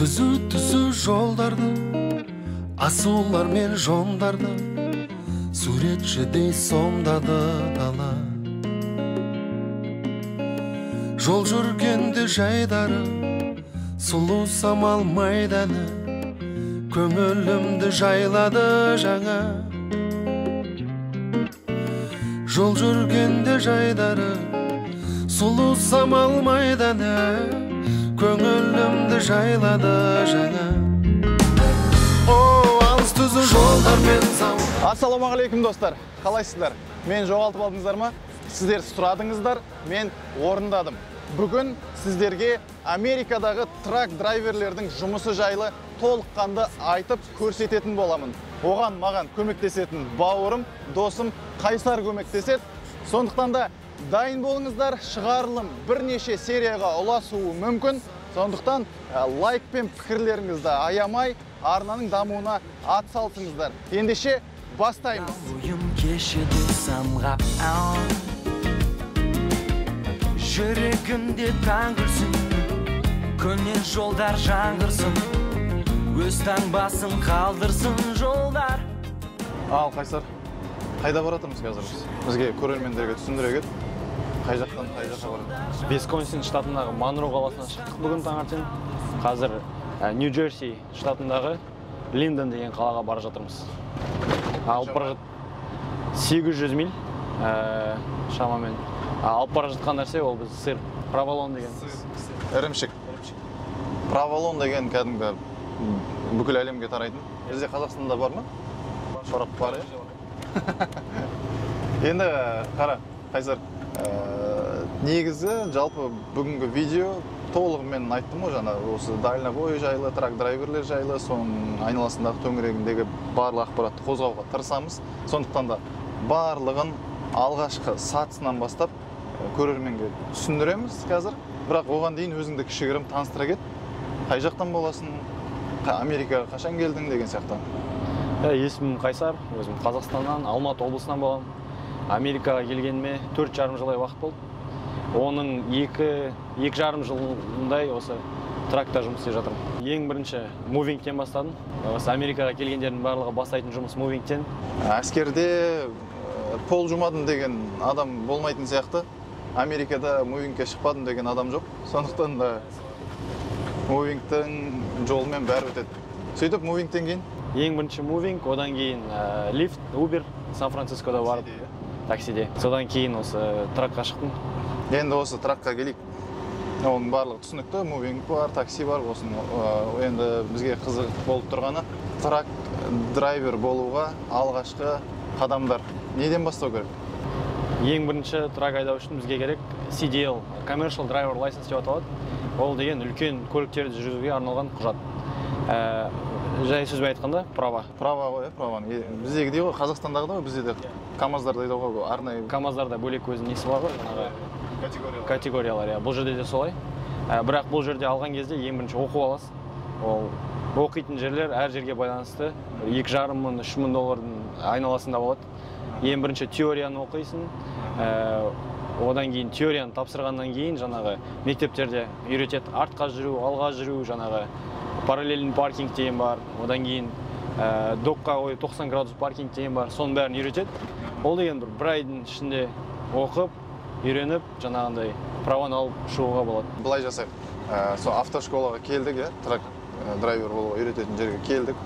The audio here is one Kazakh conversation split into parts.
Түзу-түзу жолдарды, асулар мен жондарды суретшідей сомдады дала. Жол жүргенде жайдары, сұлу самал майданы, көңілімді жайлады жаңа. Жол жүргенде жайдары, сұлу самал майданы, көңілімді жайлады жаңа. О, алыс түзу жолдармен зау. Ассалаумағалейкум, достар, қалайсыздар? Мен жоғалтып алдыңыздар ма? Сіздер сұрадыңыздар, мен орындадым. Бүгін сіздерге Америкадағы truck драйверлердің жұмысы жайлы толыққанды айтып көрсететін боламын. Оған маған көмектесетін бауырым, досым Қайсар көмектеседі. Сондықтан да дайын болыңыздар, шығарылым бірнеше серияға ұласуы мүмкін. Сондықтан лайк пен пікірлеріңізді аямай, арнаның дамуына ат салсыңыздар. Ендеше бастаймыз. Ойым кешеді самғап, жүрегімде таң күлсін, көне жолдар жаңғырсын, өз таңбасын қалдырсын жолдар. Ал, Қайсар, қайда баратырмыз қазір біз? Бізге көрермендерге түсіндіре кет. Қай жақтан қай жаққа баратырмыз? Висконсин штатындағы Монро қаласынан шықтық бүгін таңертең. Қазір Нью-Джерси штатындағы Линдон деген қалаға бара жатырмыз. Алып бара 800 миль шамамен. Алып бара жатқан нәрсе ол біз сыр, проволон деген. Ірімшік. Проволон деген кәдімгі бүкіл әлемге тарайтын. Бізде Қазақстанда бар ма? Шорап бар, иә? Енді қара, Қайсар, негізі жалпы бүгінгі видео толығымен айттым ғой жаңа, осы дальнобой жайлы, truck драйверлер жайлы, соның айналасындағы төңірегіндегі барлық ақпаратты қозғауға тырысамыз. Сондықтан да барлығын алғашқы сатысынан бастап көрерменге түсіндіреміз қазір. Бірақ оған дейін өзіңді кішігірім таныстыра кет. Қай жақтан боласың, Америкаға қашан келдің деген сияқты. Есімім Қайсар, өзім Қазақстаннан, Алматы облысынан боламын. Америкаға келгеніме 4,5 жылдай уақыт болды. Оның 2,5 жылындай осы truck та жұмыс істеп жатырмын. Ең бірінші moving тен бастадым. Осы Америкаға келгендердің барлығы бастайтын жұмыс moving тен. Әскерде пол жумадым деген адам болмайтын сияқты. Америкада moving ке шықпадым деген адам жоқ. Сондықтан да moving тің жолымен бәрі өтеді. Сөйтіп moving тен кейін? Ең бірінші moving, одан кейін Lyft, Uber, Сан-Францискода барып, таксиде. Содан кейін осы truck қа шықтым. Енді осы truck қа келейік. Оның барлығы түсінікті, moving бар, такси бар, осының енді бізге қызық болып тұрғаны truck driver болуға алғашқы қадамдар. Неден бастау керек? Ең бірінші truck айдау үшін бізге керек CDL, Commercial Driver License деп аталады. Ол деген үлкен көліктерді жүргізуге арналған құжат. Жай сөзбен айтқанда, права. Права ғой, праваны. Біздегідей ғой, Қазақстандағыдай ғой, бізде де КамАЗдарды айдауға арнайы. КамАЗдарда бөлек өзінің несі бар ғой, жаңағы категориялар, иә. Бұл жерде де солай. Бірақ бұл жерде алған кезде ең бірінші оқу аласыз. Ол оқитын жерлер әр жерге байланысты 2,5 мың, 3 мың доллардың айналасында болады. Ең бірінші теорияны оқисың, одан кейін теорияны тапсырғаннан кейін жаңағы мектептерде үйретеді артқа жүру, алға жүру, жаңағы параллельный паркинг деген бар, одан кейін dock қа қойып 90 градус паркинг деген бар, соның бәрін үйретеді. Ол деген бір айдың ішінде оқып, үйреніп, жаңағындай праваны алып шығуға болады. Былай жасайық. Сол автошколаға келдік, иә, truck driver болуға үйрететін жерге келдік.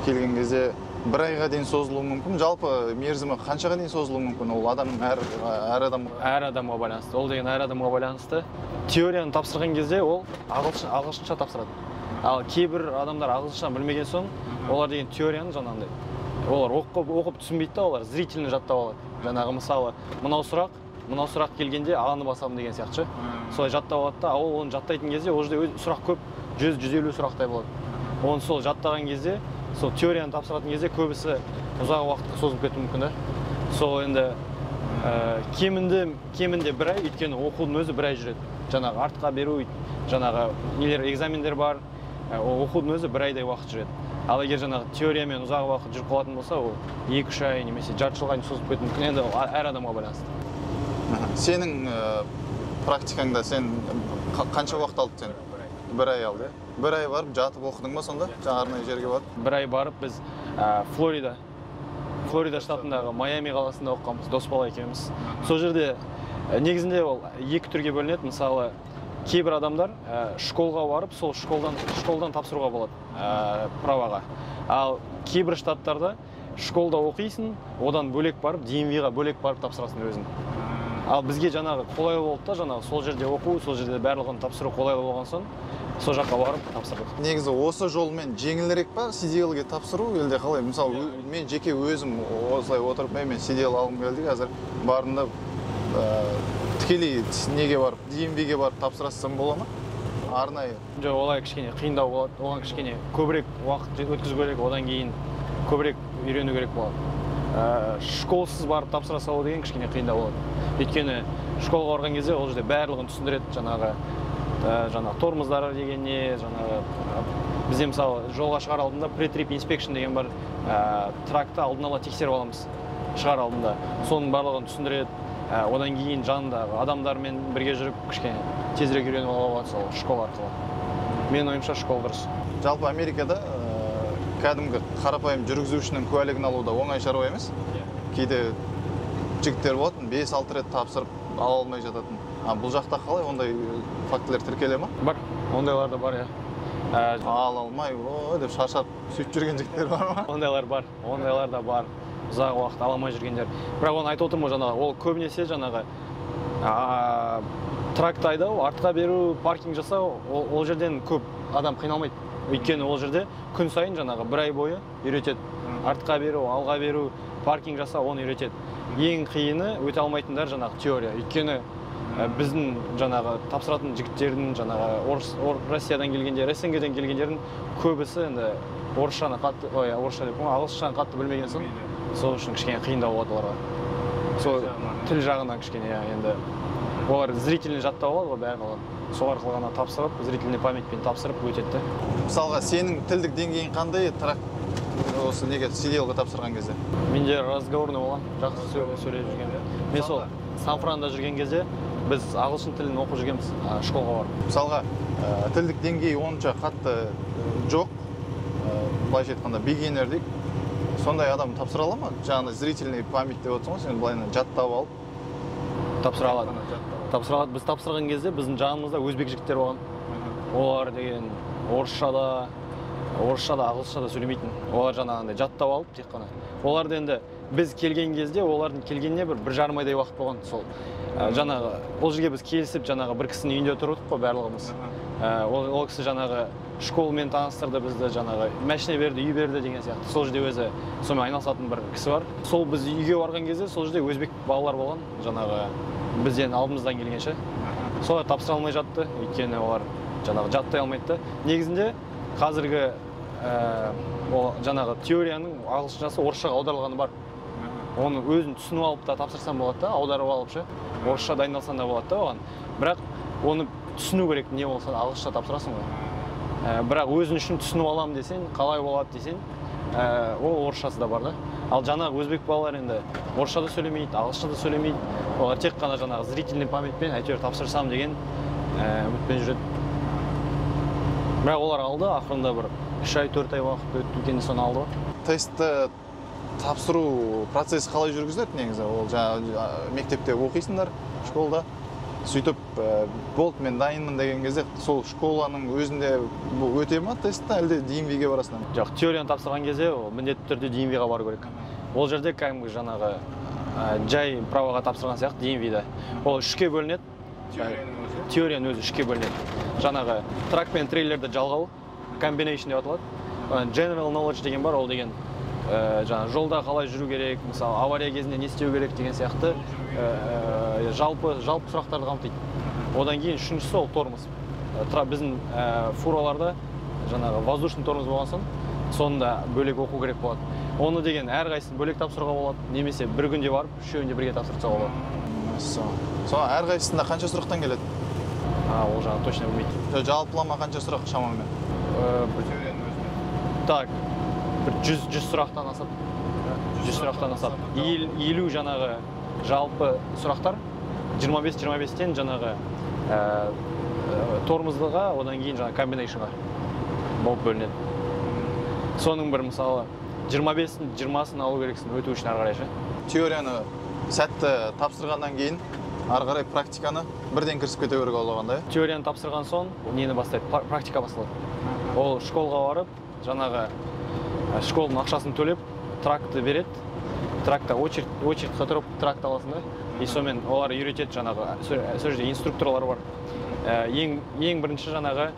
Келген кезде бір айға дейін созылуы мүмкін. Жалпы мерзімі қаншаға дейін созылуы мүмкін? Ол адамның әр адамға. Әр адамға байланысты. Ол деген әр адамға байланысты. Теорияны тапсырған кезде ол ағылшынша тапсырады. Ал кейбір адамдар ағылшынша білмеген соң, олар деген теорияны жаңағындай, олар оқып түсінбейді да, олар зрительно жаттап алады. Жаңағы мысалы, мынау сұрақ, мынау сұрақ келгенде А-ны басамын деген сияқты ше. Солай жаттап алады да, ал оны жаттайтын кезде ол жерде сұрақ көп, 100-150 сұрақтай болады. Оны сол жаттаған кезде, сол теорияны тапсыратын кезде көбісі ұзақ уақытқа созылып кетуі мүмкін да. Сол енді кемінде бір ай, өйткені оқудың өзі бір ай жүреді. Жаңағы артқа беру, жаңағы нелер, экзамендер бар, ол оқудың өзі бір айдай уақыт жүреді. Ал егер жаңағы теориямен ұзақ уақыт жүріп қалатын болса, ол 2-3 ай немесе жарты жылға дейін созылып кетуі мүмкін. Енді ол әр адамға байланысты. Сенің практикаңда сен қанша уақыт алды сен? Бір ай алды, иә? Бір ай барып жатып оқыдың ба сонда? Жаңа арнайы жерге барып? Бір ай барып біз Флорида штатындағы Майами қаласында оқығанбыз, дос бала екеуміз. Сол жерде негізінде ол екі түрге бөлінеді. Мысалы, кейбір адамдар школға барып, сол школдан тапсыруға болады праваға. Ал кейбір штаттарда школда оқисың, одан бөлек барып, DMV-ға бөлек барып тапсырасың өзің. Ал бізге жаңағы қолайлы болды да, жаңағы сол жерде оқу, сол жерде барлығын тапсыру қолайлы болған соң, сол жаққа барып тапсырдық. Негізі осы жолмен жеңілірек па CDL-ге тапсыру елде қалай? Мысалы, мен жеке өзім осылай отырып, мен CDL алғым келді, қазір бардым да тікелей неге барып, DMV-ге барып тапсырасам бола ма? Арнайы. Жоқ, олай кішкене қиындау болады. Оған кішкене көбірек уақыт өткізу керек, одан кейін көбірек үйрену керек болады. Школсыз барып тапсыра салу деген кішкене қиындау болады. Өйткені школға барған кезде ол жерде барлығын түсіндіреді, жаңағы тормоздар деген не, жаңағы бізде мысалы жолға шығар алдында pre-trip inspection деген бар, тракты алдын ала тексеріп аламыз шығар алдында. Соның барлығын түсіндіреді. Одан кейін жанындағы адамдармен бірге жүріп кішкене тезірек үйреніп алуға болады сол школа арқылы. Менің ойымша школа дұрыс. Жалпы Америкада кәдімгі қарапайым жүргізушінің куәлігін алу да оңай шаруа емес. Кейде жігіттер болатын, 5-6 рет тапсырып ала алмай жататын. Бұл жақта қалай, ондай фактілер тіркеле ма? Бар, ондайлар да бар, иә. Ала алмай, о деп шаршап сөйтіп жүрген жігіттер бар ма? Ондайлар бар, ондайлар да бар. Ұзақ уақыт ала алмай жүргендер. Бірақ оны айтып отырмын ғой, жаңағы, ол көбінесе жаңағы тракты айдау, артқа беру, паркинг жасау, ол жерден көп адам қиналмайды. Өйткені ол жерде күн сайын жаңағы бір ай бойы үйретеді. Артқа беру, алға беру, паркинг жасау, оны үйретеді. Ең қиыны өте алмайтындар жаңағы теория. Өйткені біздің жаңағы тапсыратын жігіттердің, жаңағы Россиядан келгендер, СНГ-ден келгендердің көбісі енді орысшаны қатты, ой, орысша деп қойма, ағылшыншаны қатты білмеген соң, сол үшін кішкене қиындау болады оларға. Сол тіл жағынан кішкене, енді олар зрительный жаттап алады ғой барлығын. Сол арқылы ғана тапсырып, зрительный памятьпен тапсырып өтеді. Мысалға, сенің тілдік деңгейің қандай трак осы неге CDL-ға тапсырған кезде? Менде разговорный болған, жақсы сөйлеп жүргенде. Мен сол Сан-Франда жүрген кезде біз ағылшын тілін оқып жүргенбіз, школға барып. Мысалға, тілдік деңгейі онша қатты жоқ, былайша айтқанда beginner дейік. Сондай адам тапсыра ала ма? Жаңағыдай зрительный память деп отырсың ғой, сен былайынан жаттап алып. Тапсыра алады. Тапсыра алады. Біз тапсырған кезде біздің жанымызда өзбек жігіттер болған. Олар деген орысша да, ағылшынша да сөйлемейтін. Олар жаңағындай жаттап алып тек қана. Оларды енді біз келген кезде олардың келгеніне бір жарым айдай уақыт болған сол. Жаңағы ол жерге біз келісіп жаңағы бір кісінің үйінде тұрдық қой барлығымыз. Ол кісі жаңағы школмен таныстырды бізді, жаңағы машина берді, үй берді деген сияқты. Сол жерде өзі сонымен айналысатын бір кісі бар. Сол біз үйге барған кезде сол жерде өзбек балалар болған, жаңағы бізден алдымыздан келгенше. Солар тапсыра алмай жатты, өйткені олар жаңағы жаттай алмайды да. Негізінде қазіргі ол жаңағы теорияның ағылшыншасы орысшаға аударылғаны бар. Оны өзін түсініп алып та тапсырсам болады да, аударып алып ше, орысша дайындалсаң да болады да оған. Бірақ оны түсіну керек, не болса да ағылшынша тапсырасың ғой. Бірақ өзің үшін түсініп алам десең, қалай болады десең, ол орысшасы да бар да. Ал жаңағы өзбек балалар енді орысша да сөйлемейді, ағылшынша да сөйлемейді. Олар тек қана жаңағы зрительный памятьпен әйтеуір тапсырсам деген үмітпен жүреді. Бірақ олар алды, ақырында бір 3 ай, 4 ай уақыт өтті екен, соны алды. Тестті тапсыру процесі қалай жүргізіледі негізі? Ол жаңа мектепте оқисыңдар, школда. Сөйтіп, болды, мен дайынмын деген кезде сол школаның өзінде өте ма тестті, әлде DMV-ге барасың ба? Жоқ, теорияны тапсырған кезде ол міндетті түрде DMV-ға бару керек. Ол жерде кәдімгі жаңағы жай праваға тапсырған сияқты DMV-да. Ол үшке бөлінеді. Теорияның өзі үшке бөлінеді. Жаңағы трак пен трейлерді жалғау, combination деп аталады. General knowledge деген бар, ол деген жаңа жолда қалай жүру керек, мысалы авария кезінде не істеу керек деген сияқты жалпы сұрақтарды қамтиды. Одан кейін үшіншісі ол тормоз. Біздің фураларда жаңағы воздушный тормоз болған соң, соны да бөлек оқу керек болады. Оны деген әрқайсысын бөлек тапсыруға болады, немесе бір күнде барып үшеуін де бірге тапсырып тастауға болады. Соны әрқайсысында қанша сұрақтан келеді? Ол жағын точно білмейді. Жалпылама қанша сұрақ шамамен? Так, бір 100 сұрақтан асады. 100 сұрақтан асады. 50 жаңағы жалпы сұрақтар, 25-25-тен жаңағы тормоздыға, одан кейін жаңағы комбинейшнға. болып бөлінеді. Соның бір мысалы 25-ін, 20-сын алу керексің өту үшін ары қарай ше. Теорияны сәтті тапсырғаннан кейін ары қарай практиканы бірден кірісіп кете керек болғанда, иә? Теорияны тапсырған соң нені бастайды? Практика басталады. Ол школға барып, жаңағы школдың ақшасын төлеп, тракты береді. Тракта очередьқа тұрып тракт аласың да. И сонымен олар үйретеді жаңағы, сол жерде инструкторлар бар. Ең бірінші жаңағы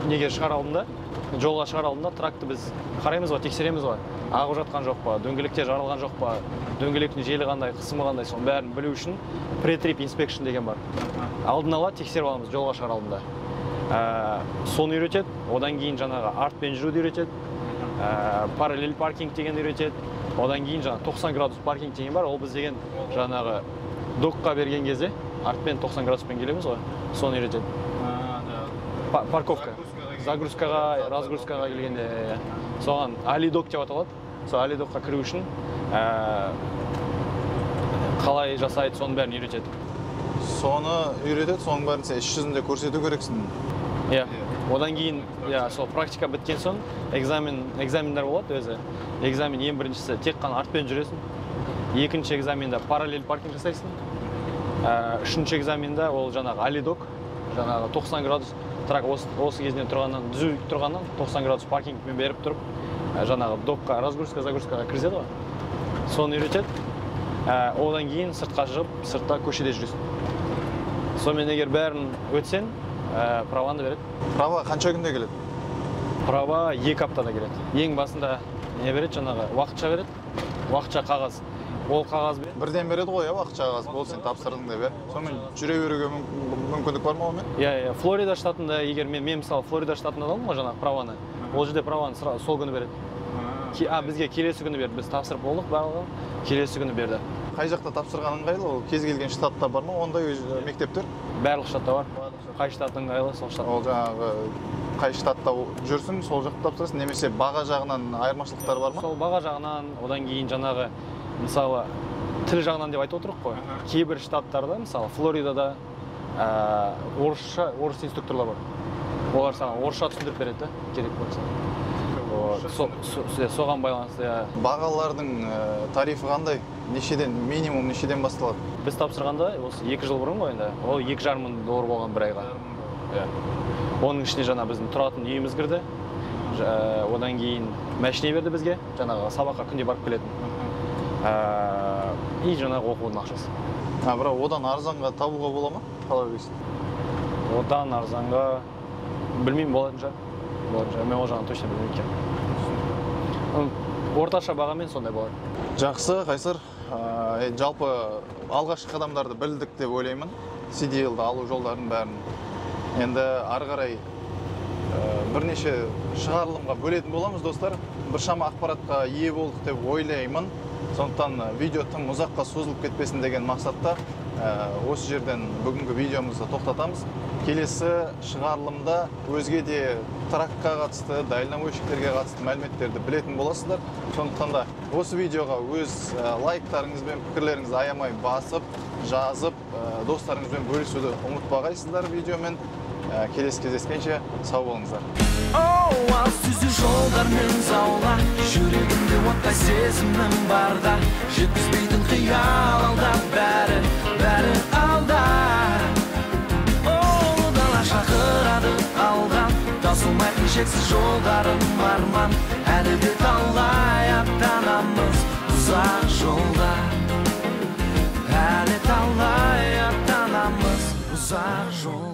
неге шығар алдында, жолға шығар алдында тракты біз қараймыз ғой, тексереміз ғой. Ағып жатқан жоқ па, дөңгелектер жарылған жоқ па, дөңгелектің желі қандай, қысымы қандай, соның бәрін білу үшін pre-trip inspection деген бар. Алдын ала тексеріп аламыз жолға шығар алдында. Соны үйретеді, одан кейін жаңағы артпен жүруді үйретеді, parallel parking дегенді үйретеді, одан кейін жаңағы 90 градус паркинг деген бар, ол біз деген жаңағы докқа берген кезде артпен 90 градуспен келеміз ғой, соны үйретеді. Парковка. Загрузкаға, разгрузкаға келгенде, соған alley dock деп аталады. Сол alley dock қа кіру үшін қалай жасайды, соның бәрін үйретеді. Соны үйретеді, соның бәрін сен іс жүзінде көрсету керексің. Иә. Одан кейін, иә, сол практика біткен соң экзамендер болады өзі. Экзамен ең біріншісі тек қана артпен жүресің. Екінші экзаменде parallel parking жасайсың. Үшінші экзаменде ол жаңағы alley dock, жаңағы 90 градус трак осы кезінен тұрғаннан, түзу тұрғаннан 90 градус паркингпен беріп тұрып, жаңағы докқа, разгрузка, загрузкаға кіргізеді ғой. Соны үйретеді. Одан кейін сыртқа шығып, сыртта көшеде жүресің. Сонымен егер бәрін өтсең, праваңды береді. Права қанша күнде келеді? Права 2 аптада келеді. Ең басында не береді, жаңағы уақытша береді. Уақытша қағаз. Ол қағазбен бірден береді ғой, иә, уақытша қағаз. Ол сен тапсырдың деп, иә. Сонымен жүре беруге мүмкіндік бар ма онымен? Иә, иә, Флорида штатында, егер мен мысалы Флорида штатында алдым ғой жаңағы праваны. Ол жерде праваны сол күні береді. Бізге келесі күні берді. Біз тапсырып болдық барлығын. Келесі күні берді. Қай жақта тапсырған ыңғайлы? Ол кез келген штатта бар ма ондай мектептер? Барлық штатта бар. Қай штат ыңғайлы, сол штат. Ол жаңағы қай штатта жүрсің, сол жақта тапсырасың, немесе баға жағынан айырмашылықтар бар ма? Сол баға жағынан, одан кейін жаңағы мысалы тіл жағынан деп айтып отырмық қой. Кейбір штаттарда, мысалы Флоридада орыс инструкторлар бар. Олар саған орысша түсіндіріп береді да, керек болса. Соған байланысты. Бағалардың тарифі қандай? Нешеден, минимум нешеден басталады? Біз тапсырғанда осы 2 жыл бұрын ғой енді, ол 2,5 мың доллар болған бір айға. Оның ішіне жаңа біздің тұратын үйіміз кірді. Одан кейін машина берді бізге, жаңағы сабаққа күнде барып келетін. И жаңағы оқудың ақшасы. Бірақ одан арзанға табуға бола ма? Қалай ойлайсың? Одан арзанға білмеймін, болатын шығар. Болатын шығар. Мен ол жағын точно білмеймін екен. Орташа бағамен сондай болады. Жақсы, Қайсар. Жалпы алғашқы қадамдарды білдік деп ойлаймын. CDL-ді алу жолдарын бәрін. Енді ары қарай бірнеше шығарылымға бөлетін боламыз, достар. Біршама ақпаратқа ие болдық деп ойлаймын. Сондықтан видео тым ұзаққа созылып кетпесін деген мақсатта осы жерден бүгінгі видеомызды тоқтатамыз. Келесі шығарылымда өзге де тракқа қатысты, дальнобойщиктерге қатысты мәліметтерді білетін боласыздар. Сондықтан да осы видеоға өз лайктарыңыз бен пікірлеріңізді аямай басып, жазып, достарыңызбен бөлісуді ұмытпағайсыздар видеомен. Келесі кездескенше сау болыңыздар. Алыс түзу жолдармен заула, жүрегімде оттай сезімім барда, жеткізбейтін қиял алда, бәрі, бәрі алда. Ұлы дала шақырады алға, таусылмайтын шексіз жолдарым арман, әлі де талай аттанамыз ұзақ жолда. Әлі талай аттанамыз ұзақ жолда.